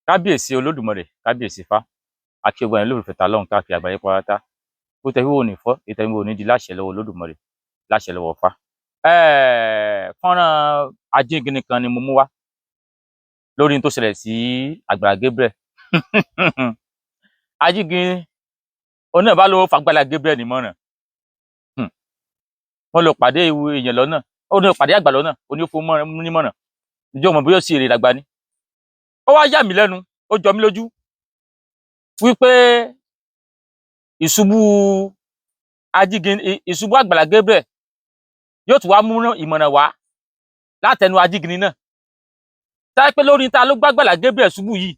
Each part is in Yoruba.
Kábíyèsí Olódùmarè, kábíyèsí Ifá, àti gbogbo ẹ̀yin olólùfẹ́ ta lọ́hùn káàkiri àgbáyé pátá. Bó tẹ wíwò ní fọ́, ètò ìwò ní di láṣẹ lọ́wọ́ Olódùmarè, láṣẹ lọ́wọ́ Ifá. Fọ́nrán ajínigbé kan ni mo mú wá lórí n tó ṣẹlẹ̀ sí Àgbàlá Gabriel. Ajígini òun náà bá lówó fàgbàlá Gabriel nímọ̀ràn. Wọ́n lọ pàdé èèyàn lọ́nà, ó ní pàdé àgbà lọ́nà, ó ní ó fún nímọ̀ràn. Ǹjẹ́ o mọ̀ bóyá ó sì èrè ìdàgbà ni? Ó wá yà mí lẹ́nu, ó jọ mí lójú wípé ìṣubú Ajígini, ìṣubú Àgbàlá Gabriel yóò tún wá mú ìmọ̀ràn wá látẹnu Ajígini náà. Táyé pé lórí ta ló gbàgbàlá Gabriel ṣubú yìí,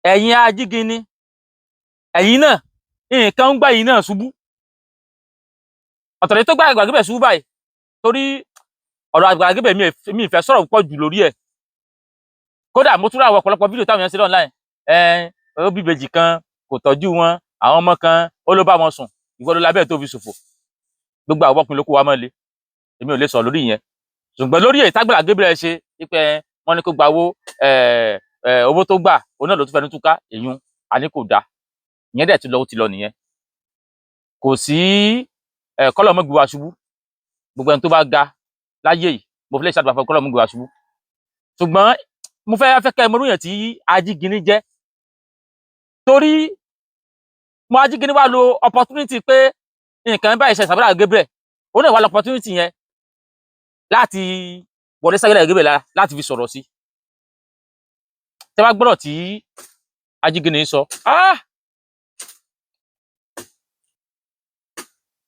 ẹ̀yin Ajígini, ẹ̀yin náà nǹkan ń gbà yín náà ṣubú. Ọ̀tọ̀lẹ́ tó gbà Àgbàlá Gabriel ṣubú báyìí, torí ọ̀rọ̀ Àgbàlá Gabriel mi ì fẹ́ sọ̀rọ̀ púpọ̀ jù lórí ẹ̀. Kódà mo tún rí àwọn ọ̀pọ̀lọpọ̀ fídíò táwọn èèyàn ṣe online. Ó bí ìbejì kan, kò tọ́jú wọn, àwọn ọmọ kan ó ló bá wọn sùn, ìwọ ló lábẹ́ tó fi ṣòfò. Gbogbo àwọn ọkùnrin ló kó wa mọ́ le. Èmi ò lè sọ̀rọ̀ lórí ìyẹn. Ṣùgbọ́n lórí èyí tágbàlá Gabriel ṣe wípé wọ́n ní kó gba owó, owó tó gbà, òun náà ló tún fẹnu túká, èyún àní kò dáa. Ìyẹn dẹ̀ ti lọ, ó ti lọ nìyẹn. Kò sí kọ́lọ̀ mọ́ gbé wa ṣubú. Gbogbo ẹni tó bá ga láyé yìí, mo fi lè ṣàdúrà fún kọ́lọ̀ mọ́ gbé wa ṣubú. Ṣùgbọ́n mo fẹ́ fẹ́ kẹ́ ẹ mọ irú èèyàn tí Ajígini jẹ́. Torí mo Ajígini wá lo opportunity pé nǹkan báyìí ṣe Àgbàlá Gabriel, òun náà wá lo opportunity yẹn láti wọlé ságbàlá Gabriel lára láti fi sọ̀rọ̀ sí. Tẹ́ bá gbọ́dọ̀ tí Ajígini sọ, ah!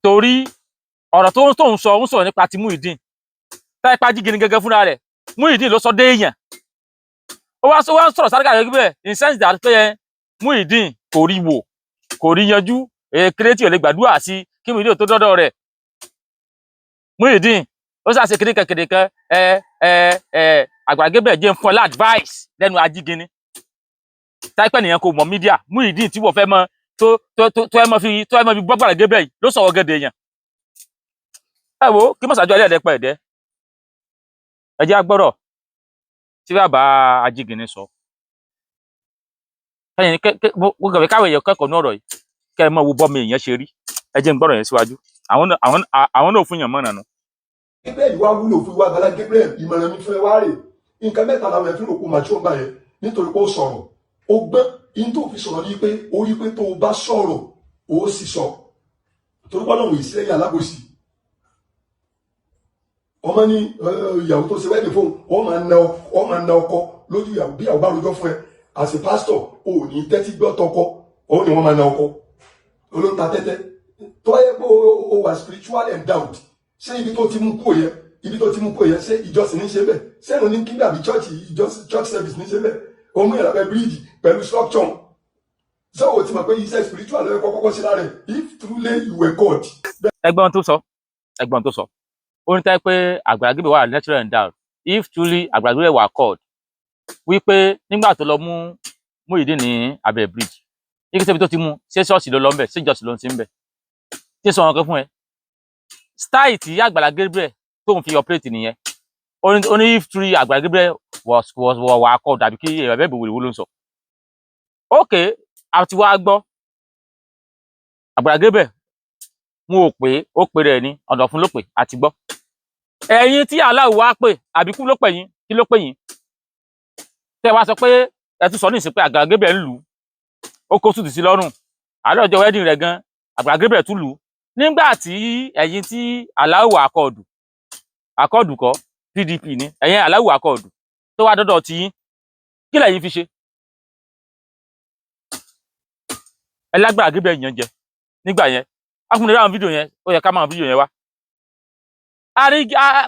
Torí ọ̀rọ̀ tó ń sọ, ń sọ̀rọ̀ nípa ti Muyideen. Táyé pa Ajígini gẹ́gẹ́ fúnra rẹ̀, Muyideen ló sọ dé èèyàn. Ó wá sọ, wá ń sọ̀rọ̀ ságbàlá Gabriel in sense that pé Muyideen kò rí wò, kò rí yanjú, kéré tí ò lè gbàdúrà sí kí Muyideen tó dọ́dọ̀ rẹ̀. Muyideen ó ṣàṣe kékeré kékeré ẹ ẹ ẹ Àgbàlá Gabriel jẹ́ ń fún ẹ lá advice lẹ́nu Ajígini. Táìpẹ́ nìyẹn kò mọ̀ media, Muyideen tí wọ́n fẹ́ mọ tó tó tó tó ẹ mọ fi tó ẹ mọ fi gbọ́ Àgbàlá Gabriel yìí ló sọ̀rọ̀ gẹ́dẹ̀ èèyàn. Ẹ wo kí mọ̀sájú alẹ́ ẹ̀dẹ́pẹ̀ ẹ̀dẹ́. Ẹ jẹ́ á gbọ́rọ̀ tí bàbá Ajígini sọ. Kẹ́yìn kẹ́ mo kàn fẹ́ káwọn èèyàn kẹ́kọ̀ọ́ ní ọ̀rọ̀ yìí, kẹ́ ẹ mọ̀ wo bọ́mọ èèyàn ṣe rí. Ẹ jẹ́ n gbọ́rọ̀ yẹn síwájú. Àwọn náà fún yàn mọ̀ràn nu. Gabriel wá wúlò fún ìwà Àgbàlá Gabriel. Ìmọ̀ràn mi fún ẹ wá rè: nǹkan mẹ́ta làwọn ẹ̀ fi rò kó màá tí ó ń gbà yẹn nítorí pé ó sọ̀rọ̀, ó gbọ́n. In tó fi sọ̀rọ̀ ní pé ó rí pé tó o bá sọ̀rọ̀, ó sì sọ, torí pé Ọlọ́run ìsílẹ̀yìn alábòsí. Ọmọ ní ìyàwó tó ṣe wedding fóun, ó máa na ọkọ lójú ìyàwó. Bí ìyàwó bá rojọ́ fún ẹ as a pastor, ò ní tẹ́tí gbọ́ tọkọ, òun ni wọ́n máa na ọkọ olóńta tẹ́tẹ́. Tó yẹ pé o wà spiritual endowed, ṣé ibi tó ti mú kúrò yẹn, ibi tó ti mú kúrò yẹn, ṣé ìjọsìn ní ṣe bẹ́ẹ̀? Sẹ́nu ní kí àbí church ìjọsìn, church service ní ṣe bẹ́ẹ̀? O mú ìyàrá bíríìjì pẹ̀lú structure. Ṣé o ti mọ̀ pé iṣẹ́ spiritual lọ́yẹ́ kọ́kọ́ sí lára ẹ̀, if truly you were called? Ẹgbọ́n tó sọ, ẹgbọ́n tó sọ. Ó ní táyé pé Àgbàlá Gabriel wà natural endowed, if truly Àgbàlá Gabriel were called, wípé nígbà tó lọ mú Muyideen ní abẹ́ bridge, ní kí sẹ́bi tó ti mú, ṣé ṣọ́ọ̀ṣì ló lọ ń bẹ̀, ṣé ìjọsìn ló ń ṣe ń bẹ̀? Tí ń sọ wọn kan fún ẹ, style tí Àgbàlá Gabriel tó ń fi operate nìyẹn. Ó ní if truly Àgbàlá Gabriel was were called, àbí kí ẹ̀rọ bẹ́ẹ̀ bòwòrò ló ń sọ. Ok, àti wá gbọ́ Àgbàlá Gabriel wọn ò pé ó pè rẹ̀ ní ọ̀nà fún ló pè. Àti gbọ́ ẹ̀yin tí aláwọ̀ wá pè, àbíkú ló pè yín, kí ló pè yín tẹ́ wá sọ pé ẹ tún sọ ní ìsìn pé Àgbàlá Gabriel ń lù ú, ó kó sùtì sí lọ́rùn àárọ̀ ọjọ́ wedding rẹ̀ gan, Àgbàlá Gabriel tún lù ú. Nígbà tí ẹ̀yin tí aláwọ̀ akọọ̀dù akọọ̀dù kọ́ PDP ni ẹ̀yin aláwọ̀ akọọ̀dù tó wá dọ́dọ̀ tí yín, kí lẹ̀yin fi ṣe? Ẹ lágbára Gabriel yẹn jẹ nígbà yẹn. Akúnlẹ̀ ráwọn fídíò yẹn, ó yẹ ká máa fídíò yẹn wá.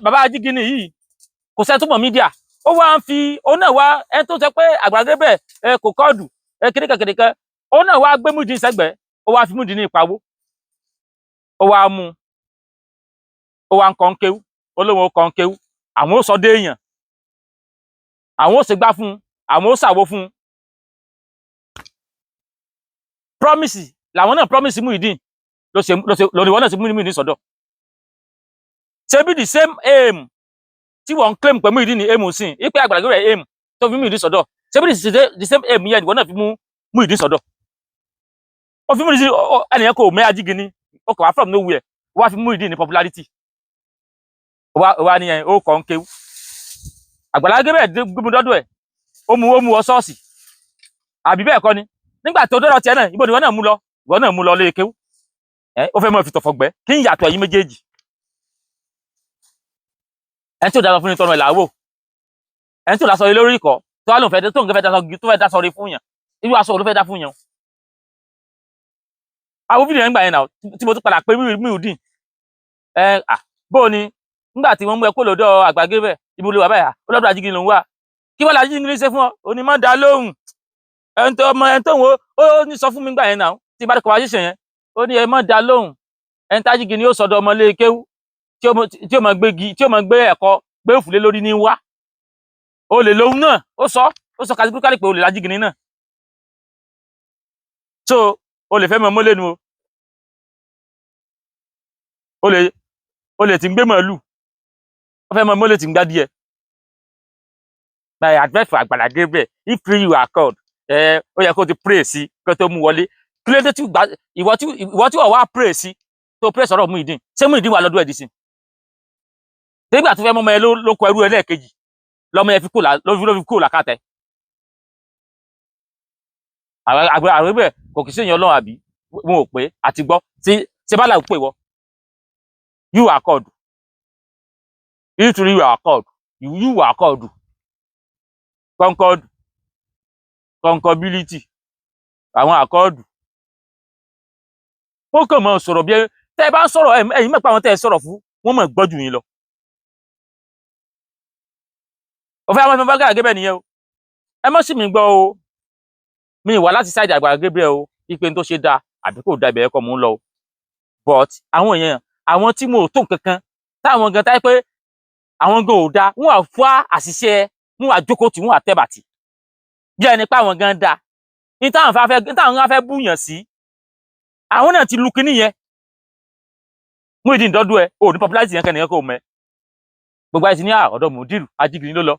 Bàbá Ajígini yìí kò sẹ́ni tó mọ̀ media, ó wá ń fi òun náà wá ẹni tó sọ pé Àgbàlá Gabriel ẹ kò kọ́ọ̀dù ẹ kìnìkan kìnìkan, òun náà wá gbé Muyideen sẹ́gbẹ̀ẹ́, ó wá fi Muyideen ní ìpawó, ó wá mú, ó wá ń kọ́ ń kéwú, ó lóun ó kọ́ ń kéwú, àwọn ó sọ dé èèyàn, àwọn ó ṣègbà fún un, àwọn ó ṣàwo fún un. Promise làwọn náà promise Muyideen ló ṣe lórí wọn náà ṣe Muyideen sọ́dọ̀. Ṣe bí the same aim tí wọ́n ń claim pé Muyideen ní aim sí ipe Àgbàlá Gabriel aim tó fi Muyideen sọ́dọ̀. Ṣé bí the same aim yẹn ìwọ náà fi mú Muyideen sọ́dọ̀? Ó fi Muyideen, ẹnìyẹn kò mẹ́ ajígini, ó kàn wá from nowhere, ó wá fi Muyideen ní popularity, ó wá ní ẹ ó kàn ń kéwú. Àgbàlá Gabriel gbé mu dọ́dọ̀ ẹ̀, ó mú ọ ṣọ́ọ̀ṣì, àbí bẹ́ẹ̀ kọ́ ni? Nígbà tó dọ́dọ̀ tiẹ̀ náà, ibo ni ìwọ náà mú lọ? Ìwọ náà mú lọ lé kéwú. Ẹ ó fẹ́ mọ́ fi tọ̀fọ̀ gbẹ́. Kí ń yàtọ̀ ẹ̀yin méjèèjì? Ẹni tí ò dára fún ni tọrọ ẹ̀ làwò, ẹni tí ò lásọ lórí ikọ̀ tó wá lóun fẹ́ tó nǹkan fẹ́ dasọ, tó fẹ́ dasọ rí fún yàn, irú aṣọ wo ló fẹ́ dá fún yàn? Àwọn fídíò yẹn gbà yẹn náà tí mo tún padà pé Muyideen ẹ à bó o ní nígbà tí wọ́n mú ẹ kó lọ́dọ̀ Àgbàlá Gabriel, ibo ló wà báyà? Ó lọ́dọ̀ Ajígini lòún wà. Kí wọ́n lọ Ajígini ṣe fún ọ? Ò ní má dá lóhùn. Ẹni tó ọmọ ẹni tó ń wo ó ní sọ fún mi gbà yẹn náà tí bá dé conversation yẹn, ó ní ẹ má dá lóhùn. Ẹni tájígini ó sọdọ̀ ọmọ lé kéwú tí ó máa gbé gi, tí ó máa gbé ẹ̀kọ́ gbé òfúlé lórí ní wá olè lòun náà. Ó sọ categorically pé olè lájígini náà. So olè fẹ́ mọ mọ́lẹ́nu o, olè tí ń gbé màálù, ó fẹ́ mọ mọ́lẹ̀ tí ń gbá díẹ̀. My advice for Àgbàlá Gabriel, if pray you are called, ẹ ó yẹ kó ti pray sí kó tó mú wọlé. Kí ló dé tí ìwọ tí wọ́n wá pray sí, tó pray sọ̀rọ̀ Muyideen? Ṣé Muyideen wà lọ́dún ẹ̀ dì sí nígbà tó fẹ́ mọ́mọ́ ẹ ló kọ ẹrú ẹ lẹ́ẹ̀kejì lọ́mọ ẹ fi kú ló fi kú làkàtẹ́ àwọn ẹgbẹ́ kò kì í ṣèyàn Ọlọ́run, àbí wọn ò pé àti gbọ́ tí ṣe bá làwọn pè wọ́. You are called. You too, you are called. You are called. Concord, concordability, àwọn accord. Wọ́n kàn máa sọ̀rọ̀ bí ẹ tẹ́ ẹ bá ń sọ̀rọ̀. Ẹ̀yin mẹ́pà, àwọn tẹ́ ẹ sọ̀rọ̀ fún wọ́n mọ̀ gbọ́ jù yín lọ. Òfin àwọn ọmọ Àgbàlá Gabriel nìyẹn o. Ẹ mọ́ sí mi gbọ́ o, mi wà láti side Àgbàlá Gabriel o, ipe tó ṣe dáa àbí kò da, ibẹ̀ ẹ̀kọ́ mò ń lọ o. But àwọn èèyàn, àwọn tí mo ò tó nǹkan kan, táwọn gan táyé pé àwọn gan ò dáa, wọ́n wà fún àṣìṣe, wọ́n wà jókòó tí wọ́n wà tẹ́bàtì bí ẹni pé àwọn gan dáa ní táwọn fẹ́ búyàn sí. Àwọn náà ti lu kinní yẹn. Muyideen dọ́dún ẹ o ní popularity yẹn kẹ́nìyàn kò mẹ́ gbogbo àìsí ní ọ̀dọ̀ Mùdírù Ajígini ló lọ.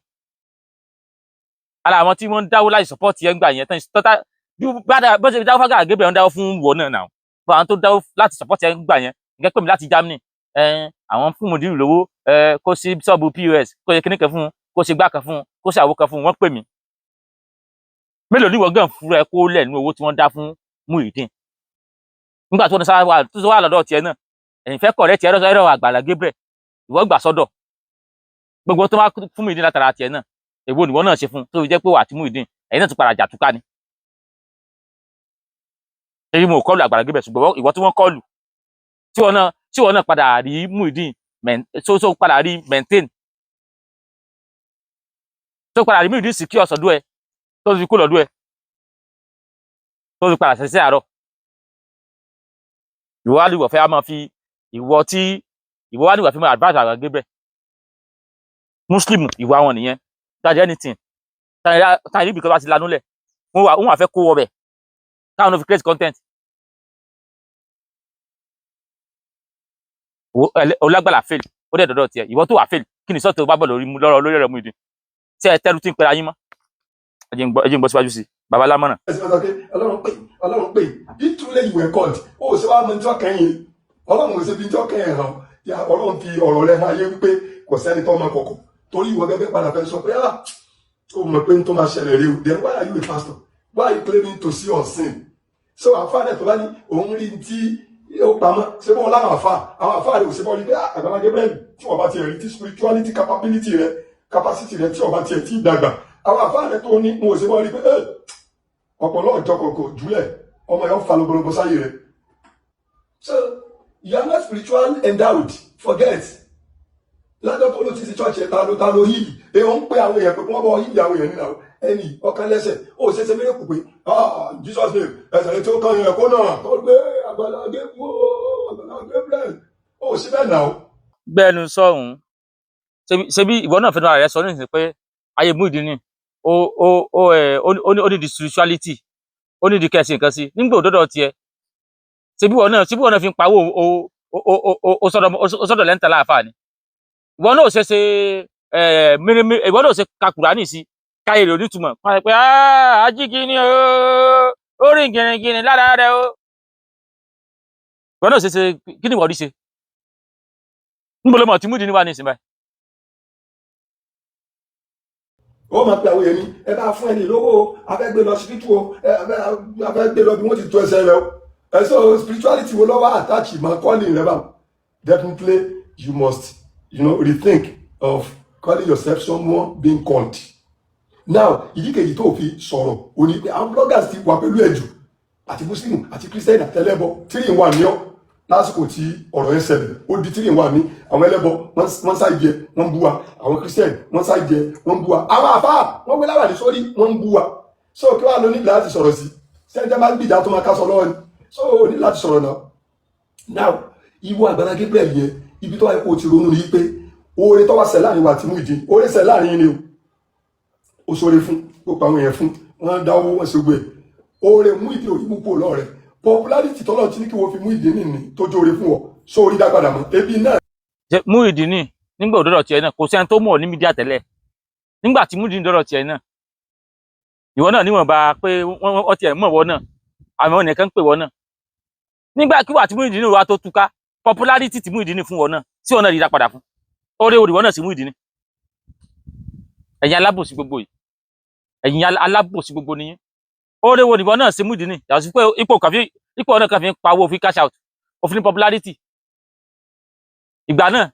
Ara àwọn tí wọ́n ń dáwó láti support yẹn gbà yẹn tán tọ́ta bí bó ṣe dáwó fágà Gabriel, ń dáwó fún wọ náà náà fún àwọn tó dáwó láti support yẹn gbà yẹn. Nǹkan pè mí láti Germany, àwọn fún Mùdírù lówó, kó sí ṣọ́ọ̀bù POS, kó ṣe kíní kan fún un, kó ṣe gbá kan fún un, kó ṣe àwo kan fún un. Wọ́n pè mí. Mélòó ní ìwọ gan fúnra ẹ kó lẹ̀ nínú owó tí wọ́n dá fún Muyideen nígbà tó ní sáwà tó wà lọ́dọ̀ tiẹ̀ náà? Ẹ̀yin fẹ́ correct ẹ̀rọ ẹ̀rọ Àgbàlá Gabriel, ìwọ gbà sọ́dọ̀ gbogbo tó wá fún Muyideen látara tiẹ̀ náà. Èwo nìwọ náà ṣe fún tó fi jẹ́ pé wà á ti Muyideen, ẹ̀yin náà tún padà jà túká ni? Èyí mo kọlù Àgbàlá Gabriel, ṣùgbọ́n ìwọ tí wọ́n kọlù, tí wọ́n náà padà rí Muyideen tó padà rí maintain, tó padà rí Muyideen secure sọ́dọ̀ ẹ, tó fi kú lọ́dọ̀ ẹ, tó fi padà ṣẹ̀ṣẹ̀ àárọ̀, ìwọ wá ní ìwọ fẹ́ á máa fi ìwọ tí ìwọ wá ní ìwọ fi máa advise Àgbàlá Gabriel. Muslim, ìwà wọn nìyẹn. Dájú anything táyà níbi kan bá ti lanú lẹ̀, wọ́n wà fẹ́ kó wọ bẹ̀ káwọn náà fi create content. Olágbàlà fail, ó dẹ̀ dọ̀dọ̀ tiẹ̀. Ìwọ tó wà fail, kí ni sọ́ọ̀tì tó bá bọ̀ lórí lọ́rọ̀ lórí ẹ̀rọ Muyideen tí ẹ tẹ́rù tí ń pera yín mọ́? Ẹ jẹ́ ń gbọ́ síwájú sí i, baba lámọ̀ràn. Ẹ̀sìn máa sọ pé Ọlọ́run pè, Ọlọ́run pè. If truly you were called, ó ṣe wá mọ tí wọ́n kẹ́yìn Ọlọ́run ò ṣe fi tí wọ́n kẹ́yìn hàn ya. Ọlọ́run fi ọ̀rọ̀ rẹ̀ hàn ayé wípé kò sẹ́ni tó mọ kọ̀kọ̀, torí ìwọ gẹ́gẹ́ padà fẹ́ sọ pé ah, ó mọ̀ pé n tó máa ṣẹlẹ̀ rí o. Then why are you a pastor? Why are you claiming to see unseen? So àfa rẹ̀ tó bá ní òun rí tí ó pamọ́, ṣé wọ́n láwọn àfa, àwọn àfa rẹ̀ ò ṣe bọ́ rí pé ah, Àgbàlá Gabriel, tí wọ́n bá tiẹ̀ rí tí spirituality capability rẹ̀, capacity rẹ̀, tí wọ́n bá tiẹ̀ tí dàgbà, àwọn àfa rẹ̀ tó ní wọn ò ṣe bọ́ rí pé ọ̀pọ̀lọ́ ọjọ́ kọ̀ọ̀kan jùlẹ̀ ọmọ yẹn fa lobolobo sáyé rẹ̀. So you are not spiritual endowed, forget. Lájọ́ tó ló ti ṣe church ẹ̀, ta ló yìí èèyàn ń pè àwọn èèyàn pé kí wọ́n bọ́ yìí àwọn èèyàn nínú ẹni ọkàn lẹ́sẹ̀ ó ṣe ṣe miracle pé ah, Jesus name, ẹsẹ̀ rẹ̀ tí ó kàn yẹn kó náà kó gbé Àgbàlá Gabriel, Àgbàlá Gabriel, ó ṣe bẹ́ẹ̀ náà. Gbẹnu sọhùn. Ṣebí ìwọ náà fẹnu ara rẹ sọ nísìnyí pé ayé Muyideen ni ó ẹ ó ní di spirituality, ó ní di kẹsì nǹkan sí nígbà òdòdó tiẹ̀. Ṣebí ìwọ náà fi ń pawó o o o o ó sọ́dọ̀ lẹ́ńtà láàfáà ni. Ìwọ náà ò ṣe ṣe ẹ mírímí, ìwọ náà ò ṣe ka Kùránì sí. Káyé rẹ̀ onítùmọ̀ wọ́n á sọ pé ajígini o, ó rìn gìrìngìrì lára rẹ̀ o. Ìwọ náà ṣe ṣe kí ni ìwọ rí ṣe? Níbo ló mọ̀ tí Muyideen wà ní ìsìn báyìí? Ó máa pe àwọn èèyàn ní ẹ bá fún ẹni lówó o, a fẹ́ gbé lọ spiritual o, ẹ a fẹ́ gbé lọ bí wọ́n ti tó ẹsẹ̀ rẹ o. Ẹ sọ spirituality wo lọ́wọ́ attach mọ́ calling rẹ báwọn? Definitely you must rethink of calling yourself someone being called. Now, ìdí kejì tó fi sọ̀rọ̀ o ní pé àwọn bloggers ti wà pẹ̀lú ẹ̀jù, àti Muslim àti Christian àtẹlẹ́bọ, three in one ní ọ́. Lásìkò tí ọ̀rọ̀ yẹn ṣẹlẹ̀, ó di three in one ní. Àwọn ẹlẹ́bọ wọ́n ṣàìjẹ, wọ́n ń bú wa. Àwọn Christian wọ́n ṣàìjẹ, wọ́n ń bú wa. Àwọn àfáà wọ́n gbé láwàní sórí, wọ́n ń bú wa. So kí wàá lọ ní láti sọ̀rọ̀ sí sẹ́ńtẹ́ máa ń gbìjà tó máa kásọ lọ́wọ́ ni? So o ní láti sọ̀rọ̀ náà. Now, ìwọ Àgbàlá Gabriel yẹn, ibi tó wáyé kó o ti ronú ni pé oore tó wá ṣẹ láàrin wa àti Muyideen, oore ṣẹ láàrin yín ni o. Ó sóore fún gbogbo àwọn èèyàn, fún wọn dáwó, wọn ṣe gbogbo ẹ. Oore Muyideen ò rí mú kúrò lọ́rẹ̀. Popularity tọ́lọ́ tí ní kí wọ́n fi Muyideen nìní tó jóore fún ọ, sórí dá padà mọ́ ebi náà. Ṣe Muyideen ní nígbà òdòdó tiẹ̀ náà, kò sẹ́ni tó mọ̀ ní media tẹ́lẹ̀. Nígbà tí Muyideen dọ́dọ̀ tiẹ̀ náà, ìwọ náà níwọ̀nba pé wọ́n tiẹ̀ mọ̀ wọ́n náà, àwọn nìkan ń pè wọ́n náà. Nígbà kí wà tí Muyideen wa tó túká, popularity tí Muyideen fún wọn náà, tí wọn náà rí dá padà fún oore orí wọn náà sí Muyideen. Ẹ̀yin alábòsí gbogbo yìí, ẹ̀yin alábòsí gbogbo nìyí. Oore wo nìwọ náà sí Muyideen? Yàtọ̀ sí pé ipò kàfí, ipò náà kàn fi ń pawó, fi cash out, òfin ní popularity. Ìgbà náà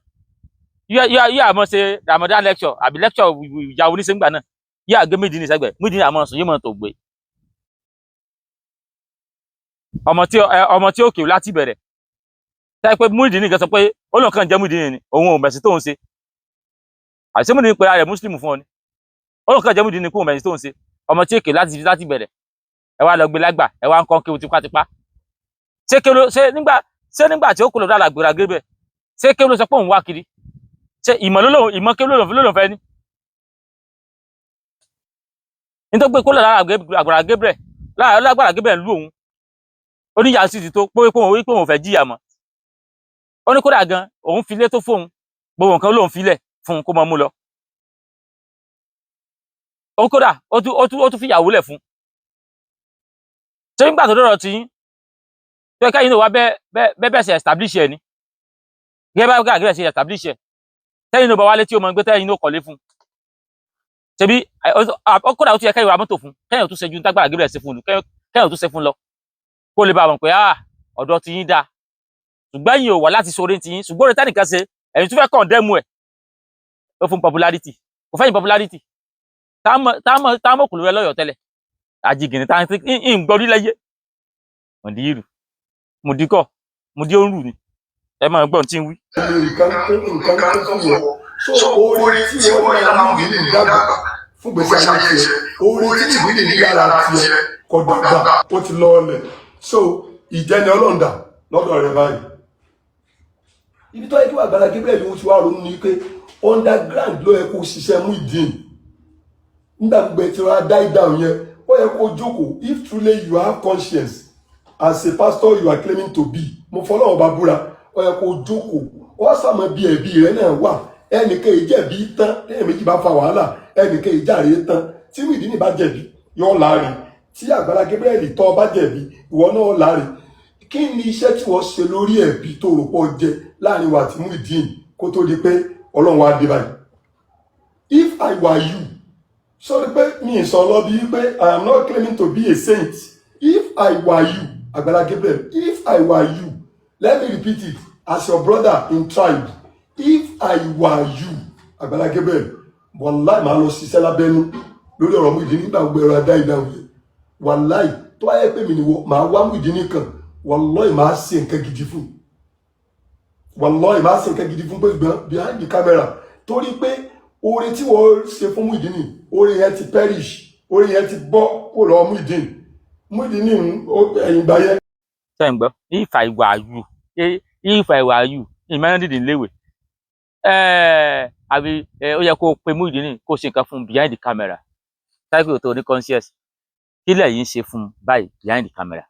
yíyá àmọ́ ṣe Ramadan lecture àbí lecture ìyá oníṣẹ́. Ńgbà náà yíyá gbé Muyideen sẹ́gbẹ̀, Muyideen àmọ́ sùn, yóò mọ̀ tó gbé ọmọ tí ó kéwù láti bẹ̀rẹ̀ táyé pé Muyideen nìkan sọ pé ó lóun kàn jẹ́ Muyideen ni, òun ò mẹ̀sìn tóun ṣe. Àti Muyideen pé ara rẹ̀ Muslim fún ọ ni, ó lóun kàn jẹ́ Muyideen ni, kó mẹ̀sìn tóun ṣe. Ọmọ tí ó kéwù láti bẹ̀rẹ̀, ẹ wá lọ gbé lágbà, ẹ wá ń kọ́ kéwù tipátipá. Ṣé kéwù ṣé nígbà tí ó kó lọ dára gbéra gbé bẹ̀, ṣé kéwù ló sọ pé òun wá kiri? Ṣé ìmọ̀ ló lóun, ìmọ̀ kéwù ló lóun fẹ́ ní nítorí pé kó lọ lára Àgbàlá Gabriel lára lágbàlá Gabriel lù òun, ó ní ìyá sì ti tó pé òun fẹ́ jìyà mọ́. Ó ní kódà gan òun filé tó fóun, gbogbo nǹkan lóun filẹ̀ fún un kó mọ mú lọ. Ó kódà ó tún fìyàwó lẹ̀ fún. Ṣé nígbà tó dọ̀rọ̀ tí yín tó yẹ káyìn náà wá bẹ́ẹ̀ bẹ́ẹ̀ bẹ́ẹ̀ ṣe establish ẹ̀ ni, gẹ́gẹ́ bá gàgẹ́rẹ́ ṣe establish ẹ̀, tẹ́yìn náà bá wálé tí ó mọ gbé, tẹ́yìn náà kọ́lé fún un, ṣebí ó kódà ó tún yẹ kẹ́yìn ra mọ́tò fún, kẹ́yìn tó ṣe ju tágbàlá Gabriel ṣe fún un, kẹ́yìn tó ṣe fún lọ, kó lè bá wọn pé ah, ọ̀dọ̀ ti yín dáa. Ṣùgbọ́n ẹ̀yin ò wá láti ṣoore ti yín, ṣùgbọ́n oore tẹ́nìkan ṣe, ẹ̀yin tún fẹ́ condemn ẹ̀. Ó fún popularity, kò fẹ́yìn popularity. Táwọn kò lórí lọ́yọ̀ tẹ́lẹ̀ àjìgìnì táwọn ń gbọ́rí lẹ́yẹ mọ̀díìrù mùdíkọ̀ mùdí ó ń rù ni. Ẹ máa gbọ́n tí ń wí. Nǹkan tó fún wọn, so oore tí wọ́n ní lára Muyideen dàgbà fún gbèsè ayé tiẹ̀, oore tí Muyideen ní lára tiẹ̀ kò dàgbà, ó ti lọ ọlẹ̀. So ìjẹni ọlọ́ǹdà lọ́dọ̀ rẹ̀ báyìí. Ibi tó yẹ kí Àgbàlá Gabriel ó ti wá ronú ni pé underground ló yẹ kó ṣiṣẹ́ Muyideen. Nígbà gbogbo ẹ ti rọra die down yẹn, ó yẹ kó jókòó, if truly you have conscience as a pastor you are claiming to be. Mo fọlọ́run bá búra, ó yẹ kó jókòó, ó sàmọ́ bí ẹ̀bí rẹ náà wà. Ẹnìkan ìjẹ̀bi tán, téèyàn méjì bá fa wàhálà, ẹnìkan ìjàre tán. Tí Muyideen bá jẹ̀bi, yóò láre. Tí Àgbàlá Gabriel tọ́ bá jẹ̀bi, ìwọ náà láre. Kí ni iṣẹ́ tí wọ́n ṣe lórí ẹ̀bi tó rò pọ̀ jẹ láàrin wa àti Muyideen kó tó di pé Ọlọ́run wá dé báyìí? If I were you, sọ pé mi ì sọ lọ bí pé I am not claiming to be a saint. If I were you, Àgbàlá Gabriel, if I were you, let me repeat it as your brother in tribe, if I were you, Àgbàlá Gabriel, wàláì, máa lọ ṣiṣẹ́ lábẹ́nú lórí ọ̀rọ̀ Muyideen nígbà gbogbo ẹ̀rọ adá ìdáhùn yẹn. Wàláì, tó bá yẹ pé mi ni wọ, màá wá Muyideen nìkan. Wàláì, máa ṣe nǹkan gidi fún. Wàláì, máa ṣe nǹkan gidi fún pé gbọ́n behind the camera, torí pé oore tí wọ́n ṣe fún Muyideen, oore yẹn ti perish, oore yẹn ti bọ́ kó lọ Muyideen. Muyideen ẹ̀yìn ìgbà yẹn. Ṣe ń gbọ́? If I were you, if I were you, ìmọ̀ràn dìde léwè àbí ó yẹ kó o pe Muyideen, kó o ṣe nǹkan fún un behind the camera. Táìpì tó ní conscience, kí lẹ̀yin ń ṣe fún un báyìí behind the camera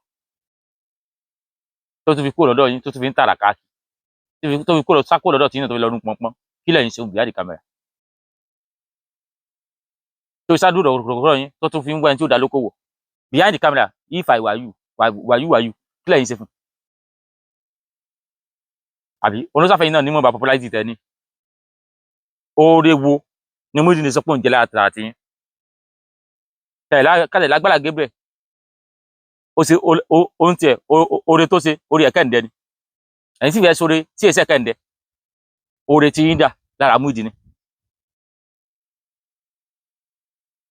tó tún fi kúrò lọ́dọ̀ yín, tó tún fi ń tàrà káàkiri, tó fi kúrò sá kúrò lọ́dọ̀ tí yín náà, tó fi lọ́dún pọ́npọ́n? Kí lẹ̀yin ṣe fún behind the camera? Tó ṣáàdúró rọ̀rọ̀ yín tó tún fi ń wá ẹni tí ó dá lókòwò behind the camera. If I were you, were you, were you, kí lẹ́yìn ṣe fún? Àbí olóṣàfẹ́yìn náà níwọ̀nba popularity tẹ ní? Oore wo ni Muyideen sọ pé òun jẹ lára tààrà tí yín kálẹ̀ lágbára Gabriel? Ó ṣe ó ń tiẹ̀ oore tó ṣe oore ẹ̀ kẹ́ǹdẹ́ ni. Ẹ̀yin sì fẹ́ sóore tí èsẹ̀ kẹ́ǹdẹ́. Oore tí yín dà lára Muyideen ni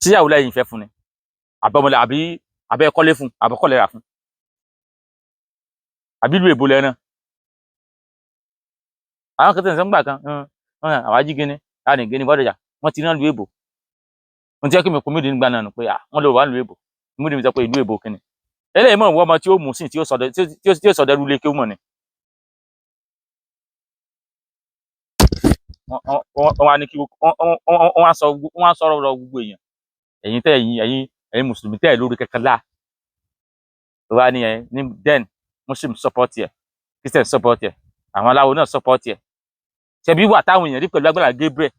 síyàwó lẹ́yìn fẹ́ fún ni, àbọ̀mọlẹ̀, àbí abẹ́ kọ́lé fún, àbọ̀kọ́lẹ̀ rà fún, àbí ìlú èbó lẹ́ràn? Àwọn kan tẹ̀sán gbà kan àwọn ajígini arìngíní bọ́dọ̀jà wọ́n ti rán ìlú èbó. Ohun tí ẹ kí mi kún Muyideen nígbà náà nù pé wọ́n lè wà nílùú èbó. Muyideen sọ pé ìlú èbó kìíní eléyìí mọ̀ wọ́n ọmọ tí ó mú sí tí ó sọdẹ rúlé kí ó mọ̀ ni. Wọ́n wá ní kí wọ́n wá sọ̀rọ̀ lọ gbogbo èèyàn. Ẹ̀yin tẹ́ ẹ̀yin mùsùlùmí tẹ́ ẹ̀ lórí kankan lá wá ní ẹ ní. Then Muslim support ẹ, Christian support ẹ, àwọn aláwo náà support ẹ. Ṣebí wà táwọn èèyàn rí pẹ̀lú agbára Gabriel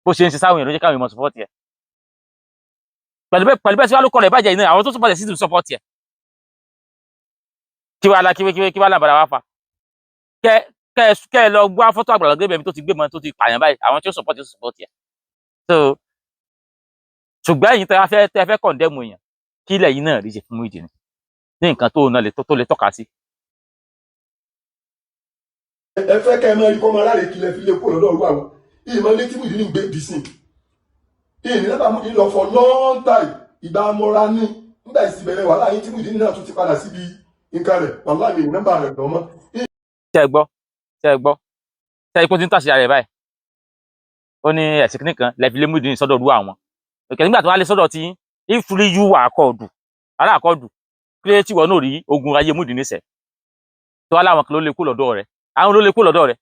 bó ṣe ń ṣe sáwọn èèyàn ló jẹ́ káwọn èèyàn support ẹ pẹ̀lú bẹ́ẹ̀ tí wàá ló kọ́ rẹ̀ bàjẹ́ iná. Àwọn tó support ẹ sì tún support ẹ. Kí wàá la kí wàá làbàrà wá fa kẹ ẹ lọ gbọ́ fọ́tò Àgbàlá Gabriel tó ti gbé mọ́ tó ti pààyàn báyìí. Àwọn tí ó support ẹ support ẹ. So ṣùgbọ́n ẹ̀yin tẹ́ fẹ́ condemn èèyàn, kí lẹ́yìn náà rí ṣe fún Muyideen ní nǹkan tó náà lè tó lè tọ́ka sí? Ẹ fẹ́ kẹ́ ẹ máa rí kọ́ máa ráre kílẹ̀ fi lè kó lọ́dọ̀ ọ̀rú àwọn ìmọ̀ létí Muyideen ń gbé dì sí ìní nábà Muyideen lọ for long time. Ìgbà amọ́ra ní nígbà ìsìbẹ̀rẹ̀ wàhálà yín tí Muyideen náà tún ti padà síbi nǹkan rẹ̀, wàhálà mi ì nọ́mbà rẹ̀ lọ́mọ́. Ṣé ẹ gbọ́? Ṣé ẹ gbọ́? Ṣé ikú ti ń tàṣe rẹ̀ báyìí? Ó ní ẹ̀sìn kìnnì kan lẹ́fi lé Muyideen sọ́dọ̀ rú àwọn òkè nígbà tó wá lé sọ́dọ̀ tí if truly you were Accord, ará Accord, kí ló tí wọ́n náà rí ogun ayé Muyideen sẹ̀ tó wá láwọn kan ló lè kú lọ́dọ̀ rẹ̀? Àwọn ló lè kú lọ́dọ̀ rẹ̀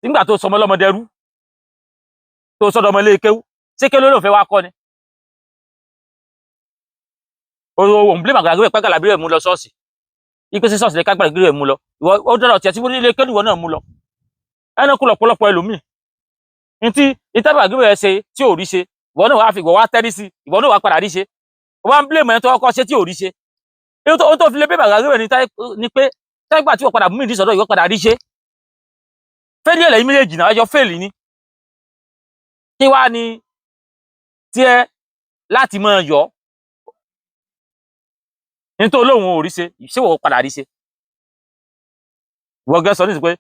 nígbà tó sọmọ lọ́mọdẹ́rú, tó sọ́dọ̀ ọmọ ilé kéwú. Ṣé kéwú ló fẹ́ wá kọ́ ni? Òun blame Àgbàlá Gabriel pé Àgbàlá Gabriel mú lọ ṣọ́ọ̀ṣì, ipe sí ṣọ́ọ̀ṣì lè kágbàlá Gabriel mú lọ. Ìwọ ó dọ̀rọ̀ tiẹ̀ tí wọ́n ilé kéwú ìwọ náà mú lọ ẹnu kú lọ́pọ̀lọpọ̀ ẹlòmíì ní tí ìtàgbà Gabriel ṣe tí ò rí ṣe, ìwọ náà wàá fi ìwọ wá tẹ́rí sí, ìwọ náà wàá padà rí ṣe. Wọ́n á ń blame ẹni tó kọ́kọ́ ṣe tí ò rí ṣe. Ó tó fi lé blame Àgbàlá Gabriel ní pé táìgbà tí wọ́n padà mú ìdí sọ́dọ̀, ìwọ padà rí ṣe. Fail ẹ̀lẹ́yìn méjèèjì náà ẹjọ́ fail ni. Kí wá ní tiẹ̀ láti máa yọ nítorí olóhùn ò rí ṣe? Ṣé wọ́n padà rí ṣe? Ìwọ gẹ́ sọ ní ìsìn pé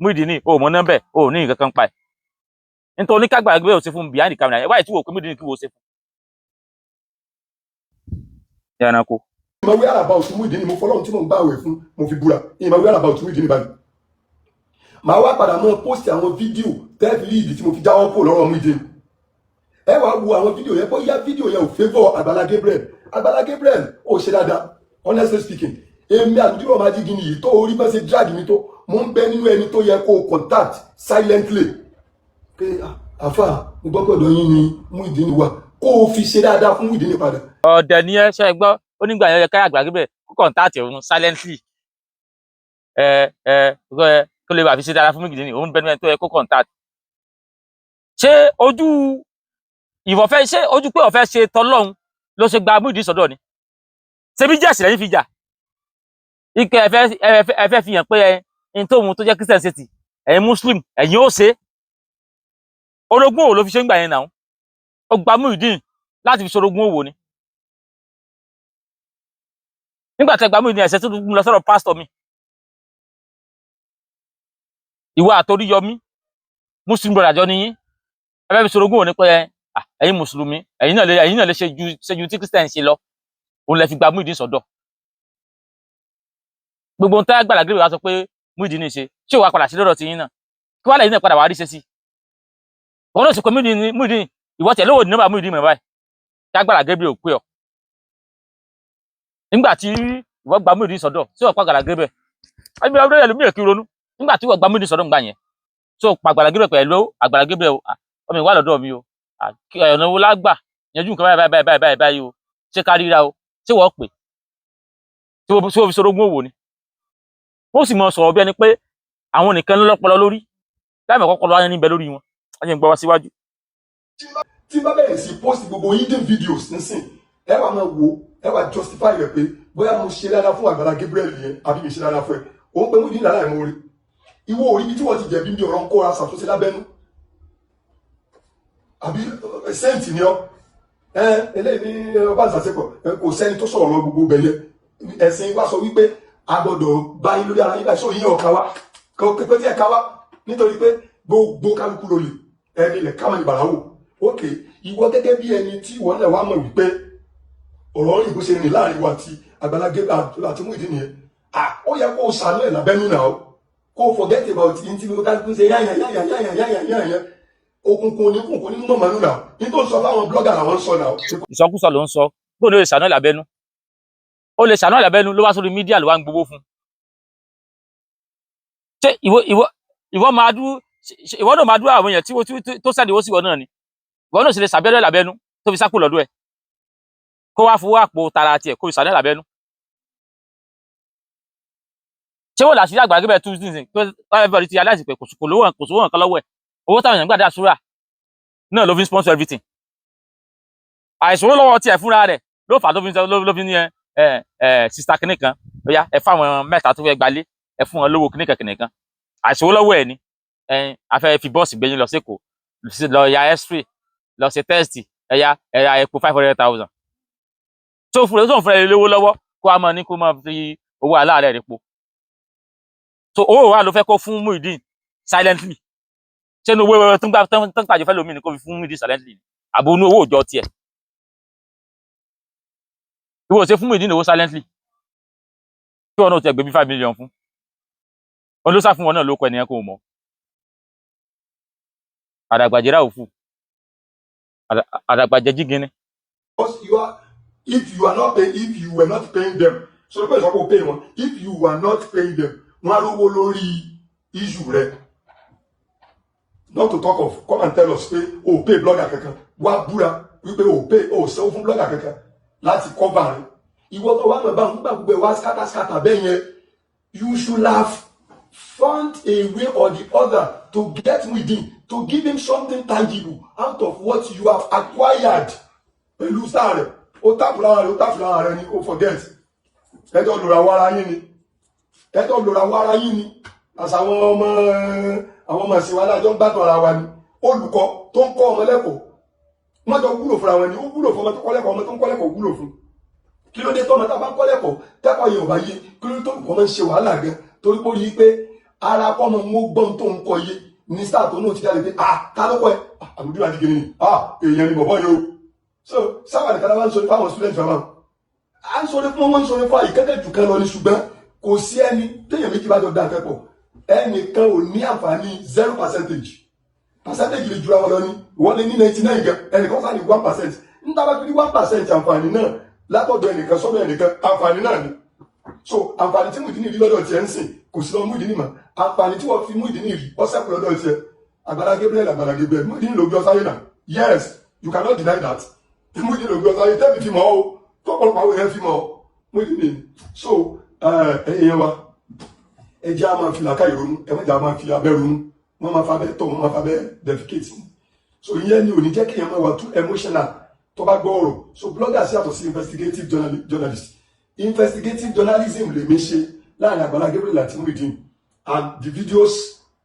Muyideen ní o mọ nọ́mbẹ̀ o ní nǹkan kan pa ẹ̀ nítorí oníkàgbà gbé ò ṣe fún behind the camera ẹ̀ wáyé tí wò pé Muyideen kí wò ṣe fún ẹranko. Ìmọ̀ wíwá about Muyideen ni mo fọlọ́run tí mò ń gbààwẹ̀ fún, mo fi búra. Ìmọ̀ wíwá about Muyideen báyìí, màá wá padà mọ́ post àwọn fídíò tẹ́ẹ̀fì rí ìdí tí mo fi jáwọ́ kó lọ́rọ̀ Muyideen. Ẹ wá wo àwọn fídíò yẹn, bóyá fídíò yẹn ò favour Àgbàlá Gabriel. Àgbàlá Gabriel ò ṣe dáadáa. Honestly speaking, èmi àdúgbò máa jí gini yìí tó orí bá ṣe drag mi tó, mo ń bẹ nínú ẹni tó yẹ kó o contact silently pé, "Ah, àfà, mo gbọ́ pẹ̀lú yín ni Muyideen wà," kó o fi ṣe dáadáa fún Muyideen padà. Ọ̀dẹ̀ ni ẹ ṣe é gbọ́. Ó nígbà yẹn yẹ káyà Àgbàlá Gabriel kó contact òun silently, ẹ ẹ ẹ kó lè bá fi ṣe dáadáa fún Muyideen. Òun bẹnu ẹni tó yẹ kó contact. Ṣé ojú ìwọ̀fẹ́, ṣé ojú pé ọ̀fẹ́ ṣe tọlọ́hun ló ṣe gba Muyideen sọ́dọ̀ ni? Ṣebí jẹ́sì lẹ́yìn fi jà ike ẹ fẹ́ fi hàn pé ẹ ní tóun tó jẹ́ Christian ṣe tì, ẹ̀yin Muslim ẹ̀yin ó ṣe orogún òwò ló fi ṣe ń gbà yẹn náà. Ó gba Muyideen láti fi ṣorogún òwò ni. Nígbà tí ẹ gba Muyideen, ẹ̀sẹ̀ tó mú lọ sọ́dọ̀ pásítọ̀ mi, ìwọ àtOríyọmí Muslim brother jọ níyín. Ẹ fẹ́ fi ṣorogún òwò ní pé ẹ ẹ̀yin mùsùlùmí, ẹ̀yin náà lè ṣe ju tí Christian ṣe lọ. Òun lẹ fi gba Muyideen sọ́dọ̀. Gbogbo ohun tí Àgbàlá Gabriel wá sọ pé Muyideen ní ṣe, ṣé ò wá padà sí lọ́dọ̀ tiyín náà? Kí wàá lẹ́yìn náà padà wá rí ṣe sí òun náà sì pé Muyideen. Ìwọ tẹ̀ lówó ní nọ́mbà Muyideen mọ̀ báyìí kí Àgbàlá Gabriel ò pé ọ nígbà tí ìwọ gba Muyideen sọ́dọ̀. Tí wọ́n pa Àgbàlá Gabriel ẹbí ọdún ẹlòmíràn kí ronú nígbà tí ìwọ gba Muyideen sọ́dọ̀ ńgbà yẹn tó pa Àgbàlá Gabriel pẹ̀lú Àgbàlá Gabriel o, ọmọ ìwà lọ́dọ̀ mi o, ọ̀nà wo lágbà yanjú nǹkan báyìí báyìí báyìí báyìí báyìí o? Ṣé ká ríra o? Ṣé wọ́n pè tí wọ́n fi sorogún òwò ni? Wọ́n sì mọ sọ̀rọ̀ bí ẹni pé àwọn nìkan ló lọ́pọlọ lórí láì mọ̀ kọ́kọ́ lọ́wọ́ níbẹ̀ lórí wọn. Wọ́n yẹn ń gbọ́ wá síwájú. Tí n bá bẹ̀rẹ̀ sí post gbogbo hidden videos nísìn, ẹ wà máa wo, ẹ wà justify rẹ̀ pé bóyá mo ṣe dáadáa fún Àgbàlá Gabriel yẹn àbí mi ṣe dáadáa fún ẹ. Òun pé Muyideen láláì mọ́ orí. Ìwọ orí ibi tí wọ́n ti jẹ̀bi bí ọ̀rọ̀ ń kóra ṣàtúnṣe lábẹ́nú, àbí saint ni ọ? Ẹ eléyìí ní ọba ìsàsepọ̀, kò sẹ́ni tó sọ̀rọ̀ lọ gbogbo bẹ̀yẹ. Ẹ̀sìn wa sọ wípé a gbọ́dọ̀ bá yín lórí ara yín báyìí, sọ yín ọ̀ka wa kò pé tí ẹ̀ ká wa, nítorí pé gbogbo kálukú ló lè ẹni lẹ̀ káwọn ìbàrà wò. Ok, ìwọ gẹ́gẹ́ bí ẹni tí ìwọ náà wá mọ̀ wípé ọ̀rọ̀ rìn bó ṣe rìn láàrin wa àti Àgbàlá Gabriel àti Muyideen nìyẹn, ah, ó yẹ kó o ṣàánú ẹ̀ lábẹ́nú náà o, kó o forget about yín tí gbogbo kálukú ń ṣe yáyà yáyà yáyà yáyà yáyà, òkùnkùn oníkùnkùn nínú mọ̀mọ́nú náà, nítorí sọ fáwọn blogger làwọn ń sọ náà. Ìsọkúsọ ló ń sọ. Bóun ló lè ṣàánú ẹ̀ lábẹ́nú? Ó lè ṣàánú ẹ̀ lábẹ́nú, ló wá sórí media, ló wá ń gbowó fún. Ṣé ìwọ máa dúró? Ìwọ náà máa dúró àwọn èèyàn tí tó sẹ́ni owó sí ìwọ náà ni. Ìwọ náà sì lè ṣàbẹ́lẹ̀ lábẹ́nú tó fi sákò lọ́dọ̀ ẹ̀, kó wá fowó àpò tara tiẹ̀ kó fi ṣàánú ẹ̀ lábẹ́nú. Ṣé wọ́n làṣírí Àgbàlá Gabriel tún nísìnyí tó everybody ti aláìsí pé kò lówó, kò sówó nǹkan lọ́wọ́ ẹ̀? Owó táwọn èèyàn gbà dá súrà náà ló fi ń sponsor everything. Àìsòwò lọ́wọ́ tiẹ̀ fúnra rẹ̀ ló fà á tó fi ń sọ ló fi ní ẹ ẹ ẹ sister kinní kan, ó yá, ẹ fáwọn mẹ́ta tó fẹ́ gbalé, ẹ fún wọn lówó kinní kan kinní kan. Àìsòwò lọ́wọ́ ẹ̀ ni. Ẹ a fẹ́ fi bọ́ọ̀sì gbé yín lọ sékòó, lọ ya x-ray, lọ ṣe test, ẹ ya ẹ ra epo 500,000. Tó fún ẹ lówó lọ́wọ́, kó a máa ní kó máa fi owó aláàárẹ̀ rẹ̀ po. So owó wa ló fẹ́ kó fún Muyideen silently? Ṣé inú owó tó ń gbà tó ń pàjọ fẹ́ lómi ni kó fi fún Muyideen silently, àbò inú owó òòjọ́ tiẹ̀? Ìwọ ò ṣe fún Muyideen owó silently, kí wọn náà ti gbé bí 5 million fún wọn ló sá fún wọn náà ló kọ ẹnìyẹn kò mọ àdàgbàjẹrà òfu àdàgbàjẹ jígínní. Because you are if you are not paying, if you were not paying them, so pé ìsọpọ̀ pay wọn, if you were not paying them, wọn á rówó lórí issue rẹ. Not to talk of, come and tell us pé o ò pay blogger kankan. Wá búra wípé o ò pay, o ò sanwó fún blogger kankan láti cover rẹ. Ìwọ tó wà mọ̀ bá ń gbà gbogbo ẹ̀ wá scatter scatter bẹ́ẹ̀ yẹn, you should have found a way or the other to get Muyideen, to give him something tangible out of what you have acquired pẹ̀lú sáà rẹ̀. Ó tàpù lára rẹ̀, ó tàpù lára rẹ̀ ni. Ó forget, ẹjọ́ lòrà wọ ara yín ni, ẹjọ́ lòrà wọ ara yín ni. Àṣà àwọn ọmọ ìsìn wa lájọ ń gbádùn ara wa ni. Olùkọ́ tó ń kọ́ ọmọ lẹ́kọ̀ọ́, wọ́n jọ wúlò fúnra wọn ni. Ó wúlò fún ọmọ tó kọ́ lẹ́kọ̀ọ́, ọmọ tó ń kọ́ lẹ́kọ̀ọ́ wúlò fún. Kí ló dé tọ́mọ tá a bá ń kọ́ lẹ́kọ̀ọ́, tẹ́kọ̀ọ́ yẹn ò bá yé, kí ló dé tó olùkọ́ máa ń ṣe wàhálà gan? Torí pé ó rí i pé ara kọ́ ọmọ ń gbọ́n tó ń kọ́ yé ní sáà tó náà ti jáde pé, ah, ta ló kọ́ ẹ? Àbúrò àdìgẹ́ ni. Ah, èèyàn ni bọ̀bọ́ yìí o. So sábà nìkan láwọn ń sọ fáwọn student wa, à ń sọ fún wọn, ń sọ fún àyíkẹ́kẹ́ jù kan lọ ní, ṣùgbọ́n kò sí ẹni téèyàn méjì bá jọ dá nǹkan pọ̀, ẹnìkan ò ní àǹfààní zero percentage. Percentage lè jura wọn lọ ní. Ìwọ́n lè ní 99 gan, ẹnìkan sáà ní 1%. Níta bá fi ní 1% àǹfààní náà látọ̀dọ̀ ẹnìkan sọ́dọ̀ ẹnìkan, àǹfààní náà ni. So àǹfààní tí Muyideen rí lọ́dọ̀ tiẹ̀ ń sìn kò sí lọ Muyideen mọ́. Àǹfààní tí wọ́n fi Muyideen rí ọ̀sẹ̀kù lọ́dọ̀ tiẹ̀. Àgbàlá Gabriel, Àgbàlá Gabriel, Muyideen ló gbé ọ sáyé náà. Yes, you cannot deny that. Muyideen ló gbé ọ sáyé tẹ́bi fi mọ́ o, tó ọ̀pọ̀lọpọ̀ àwọn èèyàn fi mọ́ ọ Muyideen. So ẹ̀yẹ wa, ẹ jẹ́ á máa fi làákàyè ronú, ẹ má jẹ́ á máa fi abẹ́ ronú. Wọ́n máa fa abẹ́ tọ̀, wọ́n máa fa abẹ́ defecate. So ìyẹn ni ò ní jẹ́ kéèyàn máa wà too emotional tó bá gbọ́ ọ̀rọ̀. So bloggers yàtọ̀ sí investigative journalist. Investigative journalism lèmi ṣe láàrin Àgbàlá Gabriel àti Muyideen, and the videos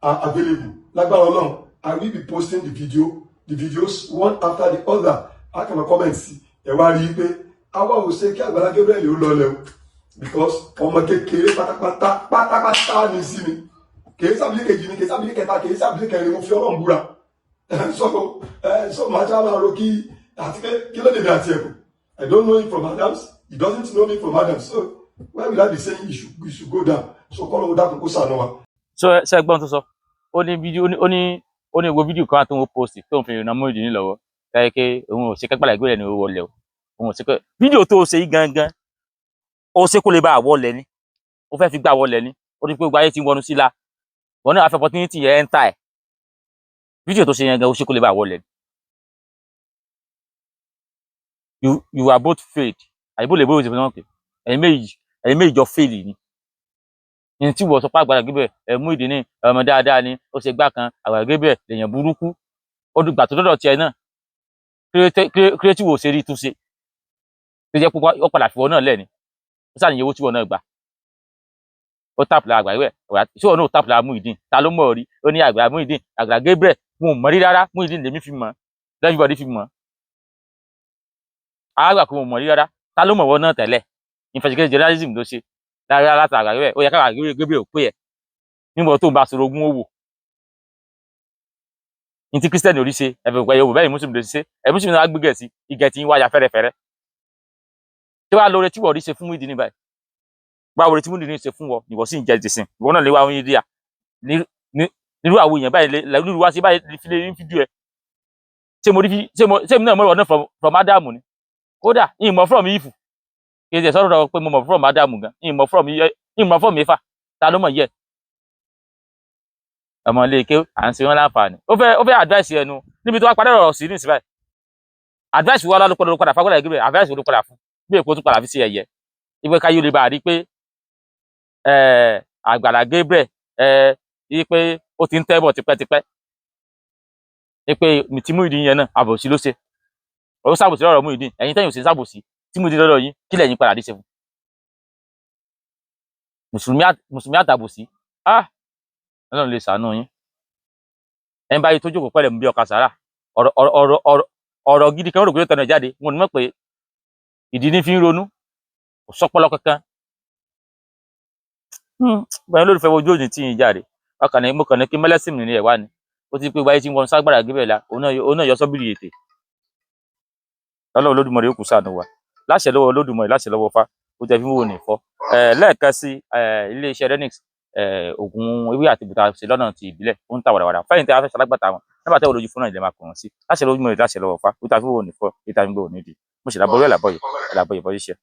are available. Lágbára Ọlọ́run, I will be posting the videos one after the other. A kàn máa comment sí ẹ, wá rí i pé àwa ò ṣe kí Àgbàlá Gabriel ó lọlẹ̀ o, because ọmọ kékeré pátápátá pátápátá ní sí mi. Kìí sábìlì kejì mi, kìí sábìlì kẹta, kìí sábìlì kẹrin. Mo fi Ọlọ́run búra. So màá já máa ro kí àti pé kí ló lè mi àti ẹ̀kọ́. I don't know him from Adams, he doesn't know me from Adams, so why will I be saying he should go down? So kọ́ ló dákun kó ṣàánú wa. So ṣe gbọ́n tó sọ, ó ní fídíò, ó ní wo fídíò kan tó ń post tó ń fi ìrìnà Muyideen lọ́wọ́ káyọ̀ pé òun ò ṣe kágbàlá ìgbé rẹ̀ ní owó wọlé o. Òun ò ṣe pé fídíò tó ṣe yí gangan, ó ṣe kó lè bá àwọlẹ̀ ni, ó fẹ́ fi gbà wọlé ni. Ó ní pé gbogbo ayé ti ń wọnú sí la, wọn náà fẹ́ opportunity yẹn enter ẹ̀. Fídíò tó ṣe yẹn gan, ó ṣe kó lè bá àwọlẹ̀ ni. You are both failed. Àyíbó lè bóyá òṣèlú náà pé ẹ̀yin méjì jọ fail ni. Ní tí wọ́n sọ pé Àgbàlá Gabriel ẹ̀ Muyideen ní ọmọ dáadáa ni ó ṣe gbá kan, Àgbàlá Gabriel lèèyàn burúkú, ó dùgbà tó dọ́dọ̀ tiẹ̀ náà. Kí ló tí wò ṣe rí túnṣe tó jẹ́ pé ó padà fi wọ́n náà lẹ̀ ni? Ó sàníyàn owó tí wọ́n náà gbà, ó tap lára Àgbàlá Gabriel. Ṣé wọn náà tap lára Muyideen? Ta ló mọ̀ ọ́ rí? Ó ní Àgbàlá Muyideen, Àgbàlá Gabriel, wọn ò mọ̀ rí rárá. Muyideen lèmi fi mọ̀, everybody fi mọ̀. Àgbà kò mọ̀ rí rárá. Ta ló mọ̀ wọ́n náà tẹ́lẹ̀? Investigative journalism ló ṣe lára láti Àgbàlá Gabriel. Ó yẹ káàgbà Gabriel ò pé ẹ̀ nígbà tó ń bá sọ̀rọ̀ ogún owó ní tí Christian orí ṣe ẹ̀fẹ̀ pẹ̀lú Yorùbá bẹ́ẹ̀, Muslim lè ṣe ẹ̀. Muslim náà gbé gẹ̀ẹ́sì ìgẹ̀ tí ń wáyà fẹ́rẹ́fẹ́rẹ́. Tí wàá lóore tí wọ́n rí ṣe fún Muyideen ní báyìí, báwo tí Muyideen ṣe fún wọ ìwọ sì ń jẹ jìsìn, ìwọ náà lè wá oyin díà nírú àwọn èèyàn báyìí lórí wá sí báyìí fi lè rí fídíò ẹ. Ṣé mo rí fi ṣé mo ṣé mi náà mọ̀ ọ̀nà from Ádámù ni? Kódà ìmọ̀ from Ífù kì í ṣe sọ̀rọ̀ pé mo mọ̀ from Ádámù gan. Ìmọ̀ from Éfà. Ta ló mọ̀ yẹ ọmọ ilé ike à ń ṣe wọn láǹfààní? Ó fẹ́ advice ẹnu níbi tó wá padà ọ̀rọ̀ sí ní ìsìn báyìí. Advice wa ló padà fágbọ́dà gígbé. Advice wo ló padà fún bí èkó tún padà fi sí ẹ̀yẹ ìpè káyọ̀ lè bá a rí pé Àgbàlá Gabriel rí pé ó ti ń tẹ́ bọ̀ tipẹ́tipẹ́, pé tí Muyideen yẹn náà àbòsí ló ṣe. Ó ṣàbòsí lọ́rọ̀ Muyideen. Ẹ̀yin tẹ́yìn ò sí ṣàbòsí tí Muyideen lọ́dọ̀ yín, kí lẹ̀yin padà rí ṣe fún mùsùlùmí àtàbòsí? Ah, Ọlọ́run lè ṣàánú yín. Ẹ̀ ń báyìí tó jókòó pẹ̀lẹ́ mú bí ọkà sàrà. Ọ̀rọ̀ ọ̀rọ̀ ọ̀rọ̀ ọ̀rọ̀ gidi kan rò pé ó tẹnu ẹ̀ jáde, wọn ò ní mọ̀ pé ìdí ní fi ń ronú, kò sọ́pọlọ kankan. Bẹ́ẹ̀ lólùfẹ́ wojú òní tí yín jáde. Ọkàn ní mo kàn ní kí mẹ́lẹ́sìn ní ẹ̀ wá ni ó ti pé wáyé tí wọ́n ságbára gébẹ̀ la òun náà yọ sọ́bìrì ètè. Ọlọ́run Olódùmarè ó kù ṣàánú wa. Láṣẹ lọ́wọ́ Olódùmarè, láṣẹ lọ́wọ́ Fá ó tẹ fi ń wò ní fọ́. Lẹ́ẹ̀kan sí, iléeṣẹ́ Renix, oògùn ewé àti ibùta ṣe lọ́nà ti ìbílẹ̀, ó ń ta wàràwàrà fẹ́yìntì afẹ́ ṣalágbàtà wọn. Nígbà tẹ́wọ́ lójú fún náà ilẹ̀ máa pè wọ́n sí. Láṣẹ lọ́wọ́ Olódùmarè, láṣẹ lọ́wọ́ Fá ó tẹ fi ń wò ní fọ́ ìta ń gbé òní di. Mo sì lábọ́ orí ẹ̀ làbọ̀yẹ̀ ẹ̀ làbọ̀yẹ̀ bọ́ ṣiṣẹ́.